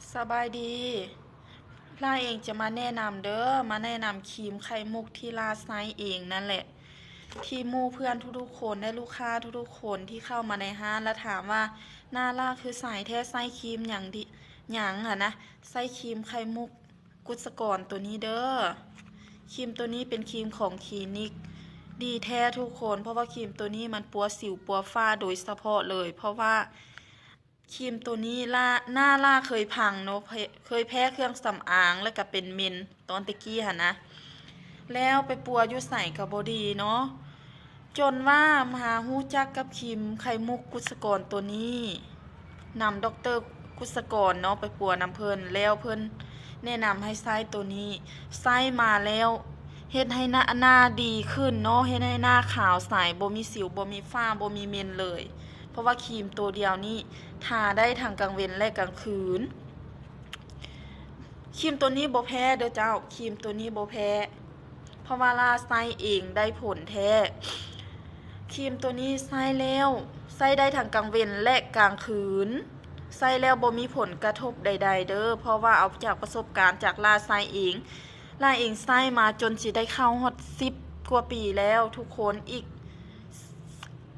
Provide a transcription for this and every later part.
ສະບາຍດີ ລາເອງຈະມາແນະນຳເດີ້ ມາແນະນຳຄຣີມໄຂ່ມຸກທີ່ລາໃຊ້ເອງນັ້ນແຫຼະ ທີ່ໝູ່ເພື່ອນທຸກໆຄົນ ແລະ ລູກຄ້າທຸກໆຄົນທີ່ເຂົ້າມາໃນຮ້ານ ແລະ ຖາມວ່າ ໜ້າລາຄືໃສແທ້ ໃຊ້ຄຣີມຫຍັງດີ ຫຍັງຫັ້ນນະ ໃຊ້ຄຣີມໄຂ່ມຸກກຸດສະກອນໂຕນີ້ເດີ້. ຄຣີມໂຕນີ້ເປັນຄຣີມຂອງຄລີນິກ ດີແທ້ທຸກຄົນ ເພາະວ່າຄຣີມໂຕນີ້ມັນປົວສິວປົວຝ້າໂດຍສະເພາະເລີຍ ເພາະວ່າ ຄຣີມໂຕນີ້ລາ ໜ້າລາເຄີຍພັງເນາະ ເຄີຍແພ້ເຄື່ອງສຳອາງ ແລ້ວກະເປັນເມັນຕອນແຕ່ກີ້ຫັ້ນນະ ແລ້ວໄປປົວຢູ່ໃສກະບໍ່ດີເນາະ ຈົນວ່າມາຮູ້ຈັກກັບຄຣີມໄຂ່ມຸກກຸດສະກອນໂຕນີ້ ນຳດັອກເຕີກຸດສະກອນເນາະ ໄປປົວນຳເພິ່ນ ແລ້ວເພິ່ນແນະນຳໃຫ້ໃຊ້ໂຕນີ້ ໃຊ້ມາແລ້ວເຮັດໃຫ້ໜ້າ ໜ້າດີຂຶ້ນເນາະ ເຮັດໃຫ້ໜ້າຂາວໃສ ບໍ່ມີສິວ ບໍ່ມີຝ້າ ບໍ່ມີເມັນເລີຍ. ເພາະວ່າຄຣີມໂຕດຽວນີ້ ທາໄດ້ທັງກາງເວັນ ແລະ ກາງຄືນ. ຄຣີມໂຕນີ້ບໍ່ແພ້ເດີ້ເຈົ້າ ຄຣີມໂຕນີ້ບໍ່ແພ້ ເພາະວ່າລາໃຊ້ເອງໄດ້ຜົນແທ້. ຄຣີມໂຕນີ້ໃຊ້ແລ້ວ ໃຊ້ໄດ້ທັງກາງເວັນ ແລະ ກາງຄືນ ໃຊ້ແລ້ວບໍ່ມີຜົນກະທົບໃດໆເດີ້ ເພາະວ່າເອົາຈາກປະສົບການຈາກລາໃຊ້ເອງ ລາເອງໃຊ້ມາຈົນຊິໄດ້ເຂົ້າຮອດສິບກວ່າປີແລ້ວທຸກຄົນ ອີກ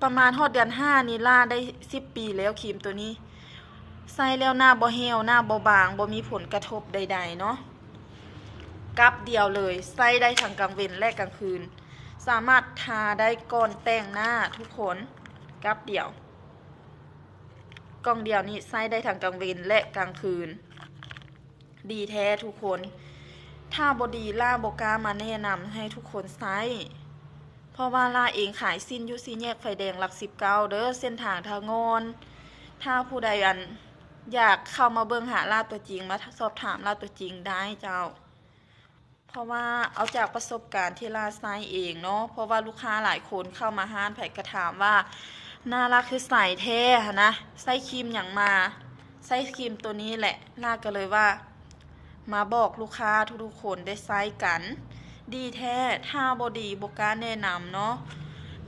ປະມານຮອດເດືອນຫ້ານີ້ ລາໄດ້ສິບປີແລ້ວ ຄຣີມໂຕນີ້ ໃຊ້ແລ້ວໜ້າບໍ່ແຫ້ວ ໜ້າບໍ່ບາງ ບໍ່ມີຜົນກະທົບໃດໆເນາະ ກັບດຽວເລີຍ ໃຊ້ໄດ້ທັງກາງເວັນ ແລະ ກາງຄືນ ສາມາດທາໄດ້ກ່ອນແຕ່ງໜ້າທຸກຄົນ ກັບດຽວ ກ່ອງດຽວນີ້ໃຊ້ໄດ້ທັງກາງເວັນ ແລະ ກາງຄືນ. ດີແທ້ທຸກຄົນ ຖ້າບໍ່ດີລາບໍ່ກ້າມາແນະນຳໃຫ້ທຸກຄົນໃຊ້ ເພາະວ່າລາເອງຂາຍສິ້ນຢູ່ສີ່ແຍກໄຟແດງຫຼັກສິບເກົ້າເດີ້ ເສັ້ນທາງທ່າງ່ອນ. ຖ້າຜູ້ໃດ ອັນ ຢາກເຂົ້າມາເບິ່ງຫາລາຕົວຈິງ ມາສອບຖາມລາຕົວຈິງໄດ້ເຈົ້າ. ເພາະວ່າເອົາຈາກປະສົບການທີ່ລາໃຊ້ເອງເນາະ ເພາະວ່າລູກຄ້າຫຼາຍຄົນເຂົ້າມາຮ້ານໃຜກະຖາມວ່າ ໜ້າລາຄືໃສແທ້ຫັ້ນນະ ໃຊ້ຄຣີມຫຍັງມາ ໃຊ້ຄຣີມໂຕນີ້ແຫຼະ ລາກະເລີຍວ່າ ມາບອກລູກຄ້າທຸກໆຄົນໄດ້ໃຊ້ກັນ ດີແທ້ ຖ້າບໍ່ດີບໍ່ກ້າແນະນຳເນາະ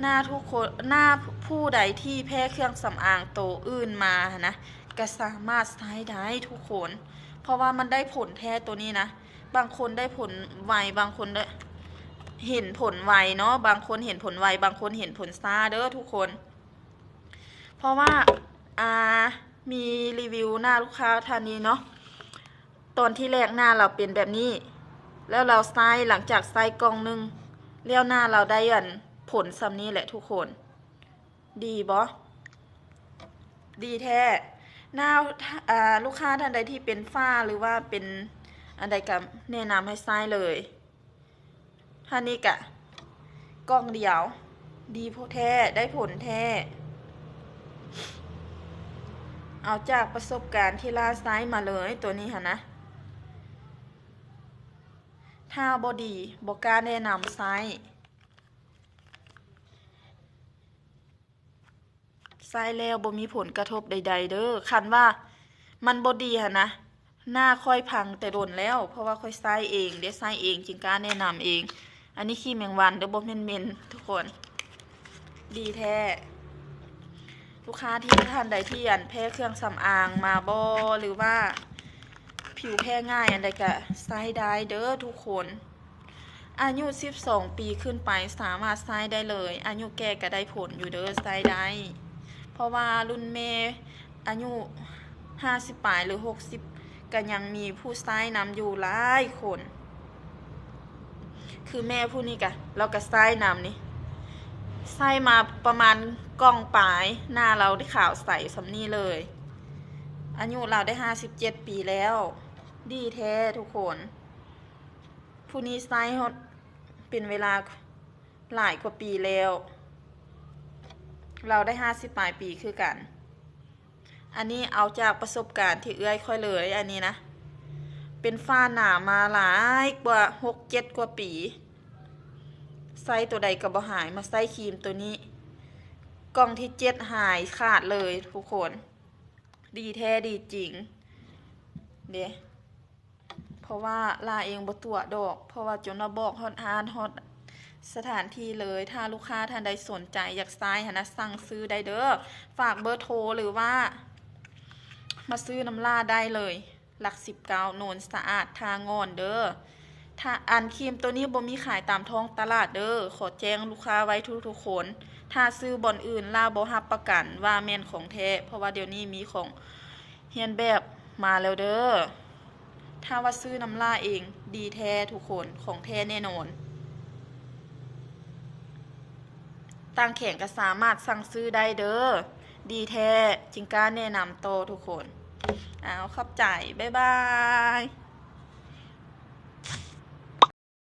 ໜ້າທຸກຄົນ ໜ້າຜູ້ໃດທີ່ແພ້ເຄື່ອງສຳອາງໂຕອື່ນມາຫັ້ນນະ ກະສາມາດໃຊ້ໄດ້ທຸກຄົນ ເພາະວ່າມັນໄດ້ຜົນແທ້ໂຕນີ້ນະ. ບາງຄົນໄດ້ຜົນໄວ ບາງຄົນໄດ້ເຫັນຜົນໄວເນາະ ບາງຄົນເຫັນຜົນໄວ ບາງຄົນເຫັນຜົນຊ້າເດີ້ທຸກຄົນ ເພາະວ່າ ອ່າ ມີຣີວິວໜ້າລູກຄ້າທ່ານນີ້ເນາະ ຕອນທີແລກໜ້າລາວເປັນແບບນີ້ ແລ້ວລາວໃຊ້ ຫຼັງຈາກໃຊ້ກ່ອງໜຶ່ງແລ້ວ ໜ້າລາວໄດ້ ອັນ ຜົນສ່ຳນີ້ແຫຼະທຸກຄົນ. ດີບໍ່? ດີແທ້ ໜ້າ ອ່າ ລູກຄ້າທ່ານໃດທີ່ເປັນຝ້າ ຫຼືວ່າເປັນອັນໃດກະແນະນຳໃຫ້ໃຊ້ເລີຍ ທ່ານນີ້ກະກ່ອງດຽວ ດີແທ້ ໄດ້ຜົນແທ້ ເອົາຈາກປະສົບການທີ່ລາໃຊ້ມາເລີຍ ໂຕນີ້ຫັ້ນນະ ຖ້າບໍ່ດີບໍ່ກ້າແນະນຳໃຊ້. ໃຊ້ແລ້ວບໍ່ມີຜົນກະທົບໃດໆເດີ້ ຄັນວ່າມັນບໍ່ດີຫັ້ນນະ ໜ້າຂ້ອຍພັງແຕ່ດົນແລ້ວ ເພາະວ່າຂ້ອຍໃຊ້ເອງເດ້ ໃຊ້ເອງຈຶ່ງກ້າແນະນຳເອງ ອັນນີ້ຂີ້ແມງວັນເດີ້ ບໍ່ແມ່ນເມັນທຸກຄົນ ດີແທ້ ລູກຄ້າທີ່ ທ່ານໃດທີ່ ອັນ ແພ້ເຄື່ອງສຳອາງມາບໍ່ ຫຼືວ່າຜິວແພ້ງ່າຍອັນໃດກະໃຊ້ໄດ້ເດີ້ທຸກຄົນ. ອາຍຸສິບສອງປີຂຶ້ນໄປສາມາດໃຊ້ໄດ້ເລີຍ ອາຍຸແກ່ກະໄດ້ຜົນຢູ່ເດີ້ ໃຊ້ໄດ້ ເພາະວ່າລຸ້ນແມ່ອາຍຸຫ້າສິບປາຍ ຫຼື ຫົກສິບ ກະຍັງມີຜູ້ໃຊ້ນຳຢູ່ຫຼາຍຄົນ ຄືແມ່ຜູ້ນີ້ກະ ລາວກະໃຊ້ນຳນີ້ ໃຊ້ມາປະມານກ່ອງປາຍ ໜ້າລາວໄດ້ຂາວໃສສ່ຳນີ້ເລີຍ ອາຍຸລາວໄດ້ຫ້າສິບເຈັດປີແລ້ວ ດີແທ້ທຸກຄົນ. ຜູ້ນີ້ໃຊ້ຮອດເປັນເວລາຫຼາຍກວ່າປີແລ້ວ ລາວໄດ້ຫ້າສິບປາຍປີຄືກັນ ອັນນີ້ເອົາຈາກປະສົບການທີ່ເອື້ອຍຂ້ອຍເລີຍ ອັນນີ້ນະ ເປັນຝ້າໜາມາຫຼາຍກວ່າຫົກເຈັດກວ່າປີ ໃຊ້ໂຕໃດກະບໍ່ຫາຍ ມາໃຊ້ຄຣີມໂຕນີ້ ກ່ອງທີເຈັດຫາຍຂາດເລີຍທຸກຄົນ ດີແທ້ດີຈິງເດ້. ເພາະວ່າລາເອງບໍ່ຕົວະດອກ ເພາະວ່າຈົນວ່າບອກຮອດຮ້ານຮອດສະຖານທີ່ເລີຍ ຖ້າລູກຄ້າທ່ານໃດສົນໃຈຢາກໃຊ້ຫັ້ນນະ ສັ່ງຊື້ໄດ້ເດີ້ ຝາກເບີໂທ ຫຼືວ່າມາຊື້ນຳລາໄດ້ເລີຍ ຫຼັກສິບເກົ້າ ໂນນສະອາດ ທ່າງ່ອນເດີ. ຖ້າ ອັນຄຣີມໂຕນີ້ບໍ່ມີຂາຍຕາມທ້ອງຕະຫຼາດເດີ. ຂໍແຈ້ງລູກຄ້າໄວ້ທຸກໆຄົນ. ຖ້າຊື້ບ່ອນອື່ນລາວບໍ່ຮັບປະກັນວ່າແມ່ນຂອງແທ້, ເພາະວ່າດຽວນີ້ມີຂອງຮຽນແບບມາແລ້ວເດີ. ຖ້າວ່າຊື້ນຳລາເອງ ດີແທ້ທຸກຄົນ, ຂອງແທ້ແນ່ນອນ. ຕ່າງແຂວງກໍສາມາດສັ່ງຊື້ໄດ້ເດີ. ດີແທ້, ຈຶ່ງກ້າແນະນຳຕໍ່ທຸກຄົນ. ເອົາ, ຂອບໃຈ. ບາຍບາຍ.